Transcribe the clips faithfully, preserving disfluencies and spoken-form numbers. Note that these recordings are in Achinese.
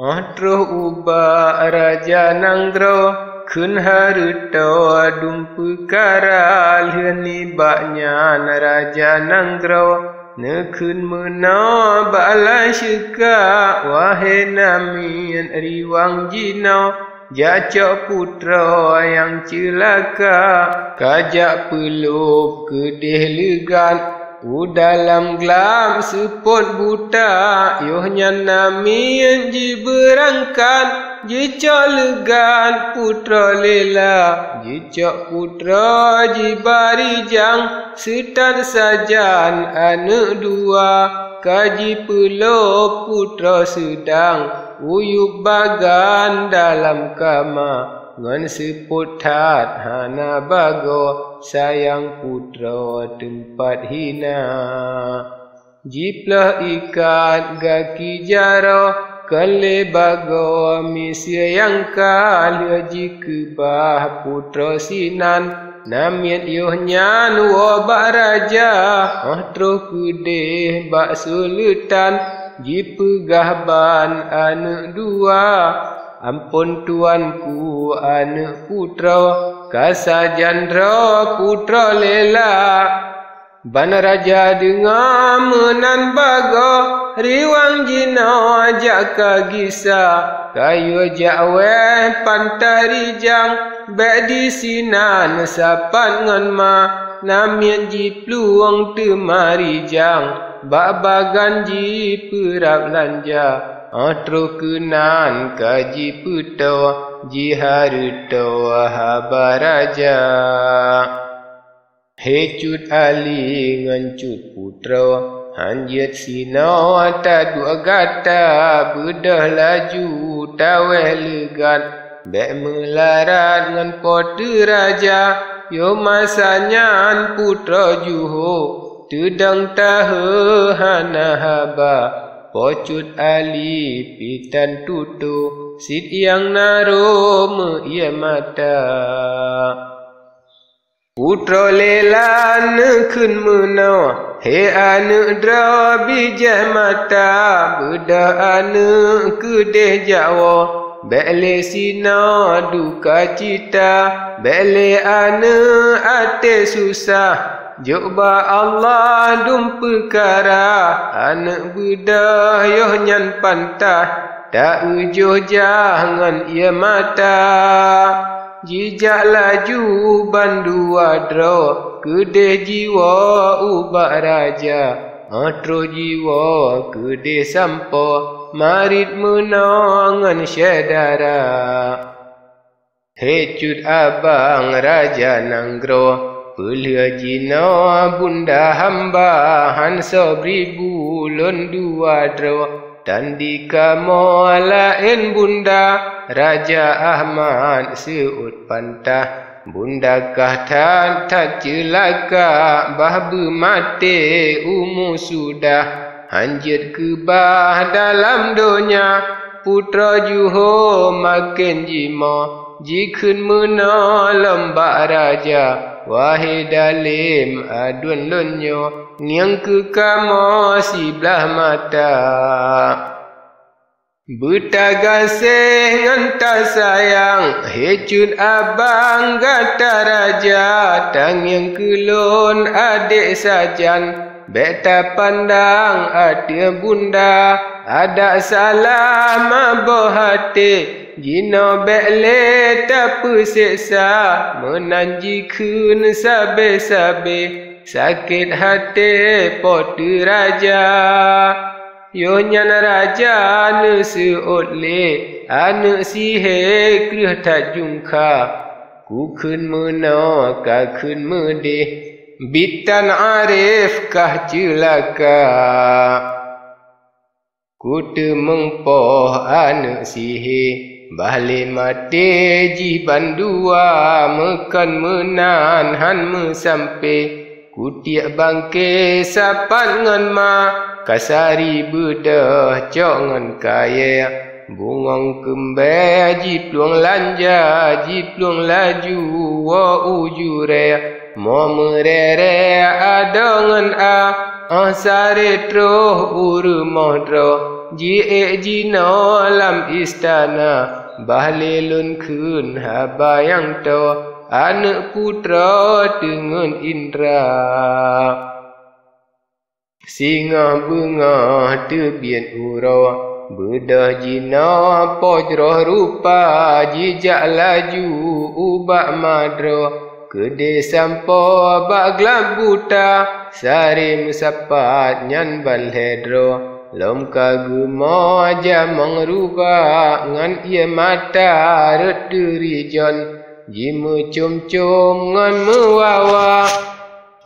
Óh troh ubak raja nanggroe, kheun hareutoe dum peukara. Lheueh nibak nyan raja nanggroe neukheun meunoe bak laseuka, "Wahé namiet riwang jinoe, jak cok putroe nyang ceulaka, ka jak peulôb keudeh leugat u dalam glab seupôt buta." Yoh nyan namiet jibeurangkat, jicok leugat putroe lela, jicok putroe jiba rijang, seutat sajan aneuëk dua, ka jipeulôb putroe seudang, uyueb bagan dalam kama, ngon seupôt that hana bagoe, sayang putroe teumpat hina. Jiploh ikat gaki jaroe, kon lé bagoe miseue nyang ka, lheueh jikeubah putroe sinan. Namiet yoh nyan woe bak raja, óh troh keudeh bak suleutan, jipeugah ban aneuëk dua, "Amphon tuanku aneuëk putroe, ka sajan droe putroe lela." Ban raja deungoe meunan bagoe, riwang jinoe jak ka gisa, ka yue jak wéh pantai rijang, bék disinan sapat ngon ma, namiet jiplueng teuma rijang, bak bagan jipeurab lanja, óh troh keunan ka jipeutoe, jihareutoe haba raja. He Cut Ali ngon Cut Putroe, han jeuet sinoe taduek gata, beudôh laju tawéh leugat, bék meularat ngon Po teu Raja. Yoh masa nyan Putroe Juho teudong taheu hana haba, Po Cut Ali pih tan tutoe, cit nyang na roh meu ié mata. Putroe Lela neukheun meunoe, "He aneuëk droe bijéh mata, beudôh aneuëk keudeh jak woe, bék lé sinoe duka cita, bék lé aneuëk até susah, jok bak Allah dum peukara, aneuëk beudôh yoh nyan pantah, ta-ujoh jah ngon ié mata." Jijak laju bandua droe, keudeh jiwoe ubak raja, óh troh jiwoe keudeh sampoe, marit meunoe ngon syedara. He Cut Abang Raja Nanggroe, peulheueh jinoe bunda hamba, han soe bri bu lôn dua droe. Tan di kamoe laén bunda, Raja Ahmad seuôt pantah. Bunda kah that-that ceulaka, bah beumaté umu sudah. Han jeuet keubah dalam donya, Putroe Juho maken jimoe. Jikheun meunoe lom bak raja, "Wahé dalem aduen lôn nyoe, ngieng keu kamoe siblaih mata. Beutagaséh ngon tasayang, he Cut Abang gata raja, tangieng keu lôn adék sajan. Bék tapandang ateueh bunda, adak salah maböh até. Jinoe bék lé tapeuseksa, meunan jikheun sabé-sabé, sakét até Po teu Raja." Yoh nyan raja neuseuôt lé aneuëk sihé kreueh that jungkha. Kukheun meunoe kakheun meudéh, bitan arif kah ceulaka. Kuteumeung poh aneuëk sihé, bah lé maté jih bandua, meukon meunan han meusampé. Kutiek bangké sapat ngon ma, kasari beudôh cok ngon kayée. Bungöng keumbée jiplueng lanja, jiplueng laju woe u jurée. Mo meurée-rée adoe ngon a, óh saré troh u rumoh droe. Jiék jinoe lam istana, bah lé lôn kheun haba nyang toe, aneuëk putroe teungeut indra. Singoh beungoh teubiet uroe, beudôh jinoe po jroh rupa, jijak laju ubak madroe. Keudeh sampoe bak glab buta, saré meusapat nyan ban lhée droe. Lom ka geumoe jamong ruga, ngon ié mata rhot deurijon, jimeucom-com ngon meuwawa.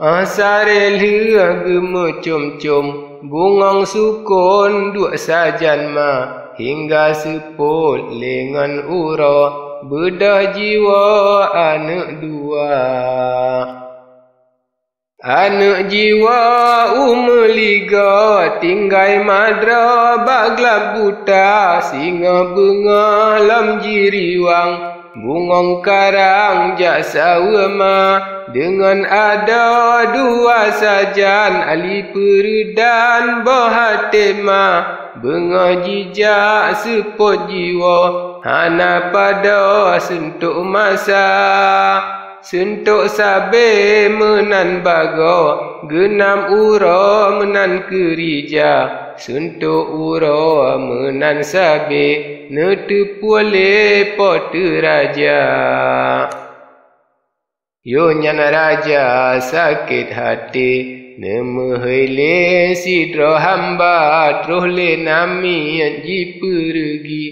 Óh saré lheueh geumeucom-com, bungöng sukon duek sajan ma, hingga seupôt lé ngon uroe, beudôh jiwoe aneuëk dua. Aneuëk jiwoe u meuligoe, tinggai madroe bak glab buta, singoh beungoh lom jiriwang. Bungöng karang jak saweue ma, deungon adoe dua sajan, ali peureudan boh até ma. Beungoh jijak seupôt jiwoe, hana padôh suntok masa. Suntok sabé meunan bagoe, geunam uroe meunan keurija. Suntok uroe meunan sabé, neuteupeue lé Po teu Raja. Yoh nyan raja sakét até, neumeuhôi lé sidroe hamba, troh lé namiet jipeureugi.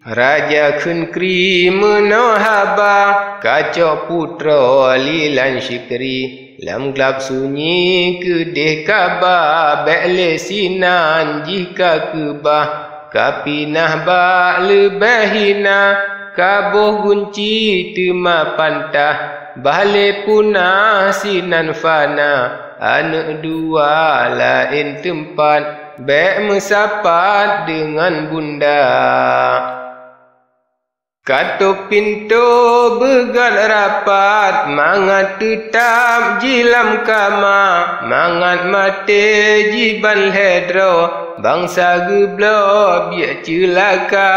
Raja kheun kri meunoe haba, kacok putroe Lilan Sikri. Lam glab sunyi keudeh kaba, bék lé sinan jih ka keubah. Ka pinah bak leubeh hina, ka boh gunci teuma pantah, bah lé punah sinan fana. Aneuëk dua laén teumpat, bék meusapat deungon bunda. Ka tôb pintoe beugét rapat, mangat teutab jih lam kama, mangat maté jih ban lhée droe. Bansa geubloe biet ceulaka,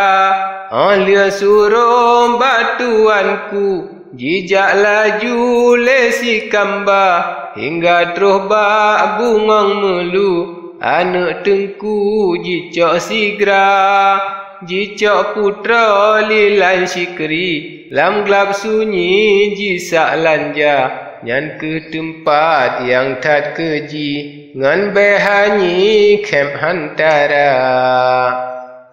óh lheueh surông bak tuanku, jijak laju lé si kamba, hingga troh bak bungöng meulu. Aneuëk teungku jicok sigra, jicok putroe Lilan Sikri. Lam glab sunyi jisak lanja, nyan kheueh teumpat nyang that keu jih, ngon béh hanyi khém hantara.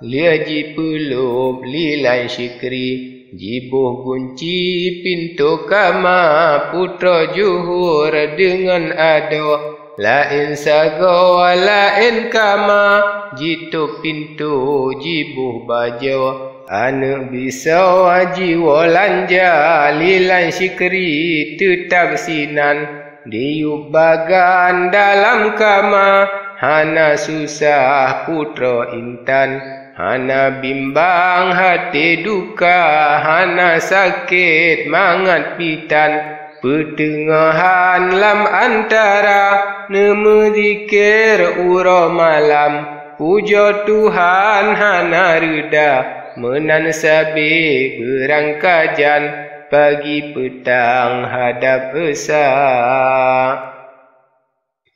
Lheueh jipeulôb Lilan Sikri, jiboh gunci pintoe kama, putroe Juhur deungon adoe. Laén sagoe laén kama, jitôb pintoe jiboh bajoe. Aneuëk bisoe jiwoe lanja, Lilan Sikri teutab sinan. Diyueb bagan dalam kama, hana susah putroe intan. Hana bimbang até duka, hana sakét mangat pitan. Peuteungohan lam antara, neumeudzikir uroe malam. Pujoe Tuhan hana reuda, meunan sabé beurangkajan, pagi peutang hadab Esa.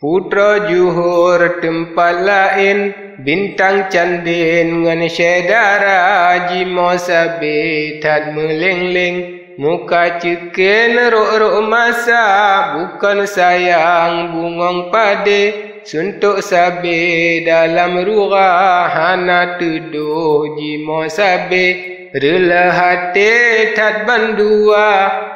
Putroe Juhur teumpat laén, bintang candén ngon syedara, jimoe sabé that meuléng-léng. Muka ceuken rok-rok masa, bukon sayang bungöng padé. Suntok sabé dalam rura, hana teudoh jimoe sabé. Reuloh até that bandua,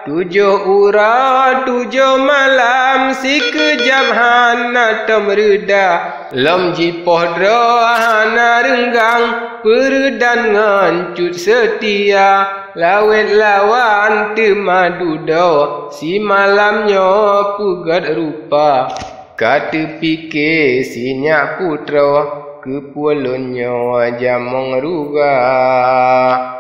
tujoh uroe tujoh malam, sikeujab hana tom reuda. Lom jipoh droe hana reunggang, peureudan ngon cut seutia. Lawét lawan teuma dudoe, simalam nyoe peugét rupa. Ka teupike sinyak putroe, keupeue lôn nyoe jamong rugah.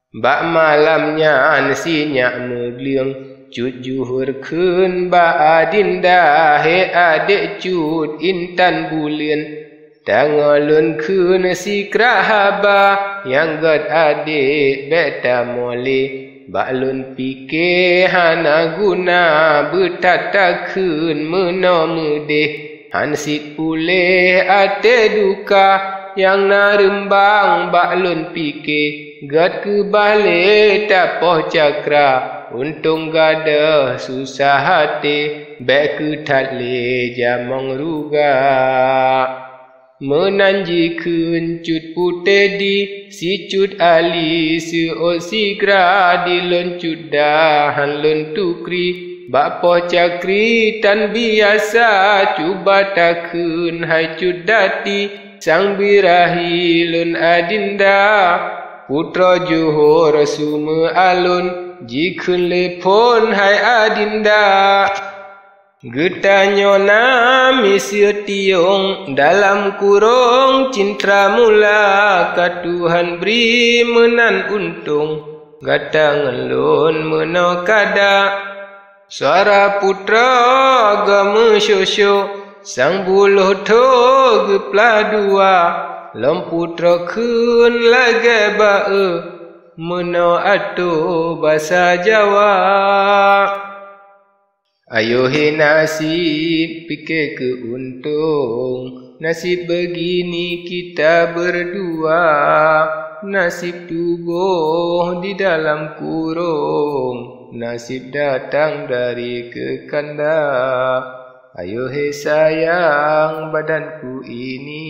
Bak malam nyan sinyak meugleueng, cut juhur kheun bak adinda, "He adék cut intan buleuen, Tangoe lôn kheun sikrak haba nyang gét adék bék tamolée. Bak lôn pike hana guna beuthat takheun meunoe meudeh. Han sit puléh até duka nyang na reumbang bak lôn pike. Gét keubah lé tapoh cakra, untông gadôh susah até, bék keuthat lé jamong ruga. Meunan jikheun cut putéh di, sicut ali seuôt sigra di lôn cut da han lôn tukri. Bak poh cakri tan biasa cuba takheun hai cut dati, sang birahi lôn adinda. Putroe Johor sumeualôn jikheun lé phon hai adinda. Geutanyoe na miseue tiong dalam kurong cintra mula ka Tuhan bri meunan untông gata ngon lôn meunoe kada. Suara putroe geumeusyo-syo sang buloh tho geuplah dua lom putroe kheun lagée baeu meunoe atô basa Jawa. Ayo he nasib pike keu untông, nasib begini kita berdua, nasib tuboh di dalam kurong, nasib datang dari kekanda. Ayo he sayang badanku ini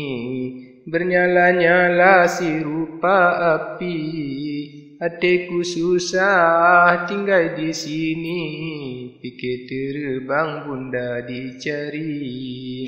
bernyala-nyala sirupa api. Atéku susah tinggai di sini, pike teureubang bunda dicari.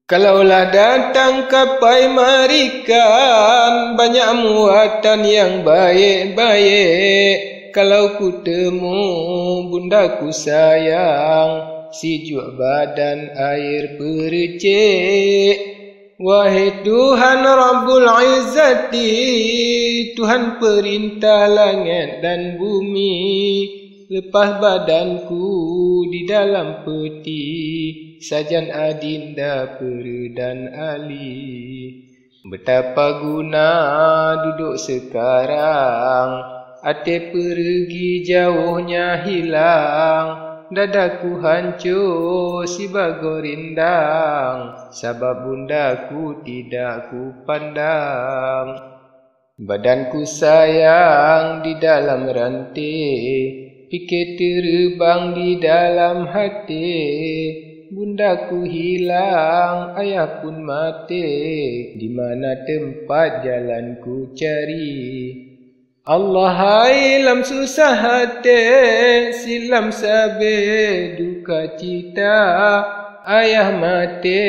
Kalaulah datang kapai marikan banyak muatan nyang baék-baék, kalau kuteumu bundaku sayang sijuek badan air peureujek. Wahai Tuhan Rabbul Izzati, Tuhan peurintah langét dan bumi, leupah badanku di dalam peuti sajan adinda peureudan ali. Beutapa guna dudoe seukarang, até peureugih jaweuhnya hilang, dadaku hanco sibagoe rindang, sabab bundaku tidak kupandang. Badanku sayang di dalam ranté, pike teureubang di dalam haté. Bundaku hilang, ayah pun maté, di mana teumpat jalanku cari? Allah hai lam susah até, silam sabe duka cita. Ayah maté,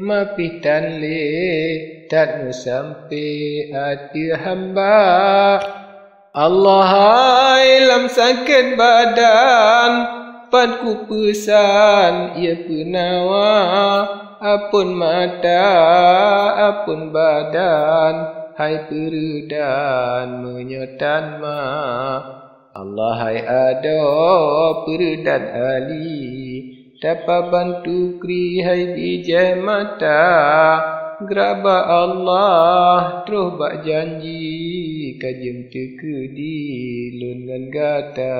mapih tan lé, that meusampe ateueh hamba. Allah hai lam sakét badan, pat kupeusan ie peunawa. Apon mata, apon badan, hai peureudan meunyoe tan ma. Allah hai adoe peureudan ali, tapaban tukri hai bijéh mata. Grak bak Allah troh bak janji ka jeuem teukeudi lôn ngon gata.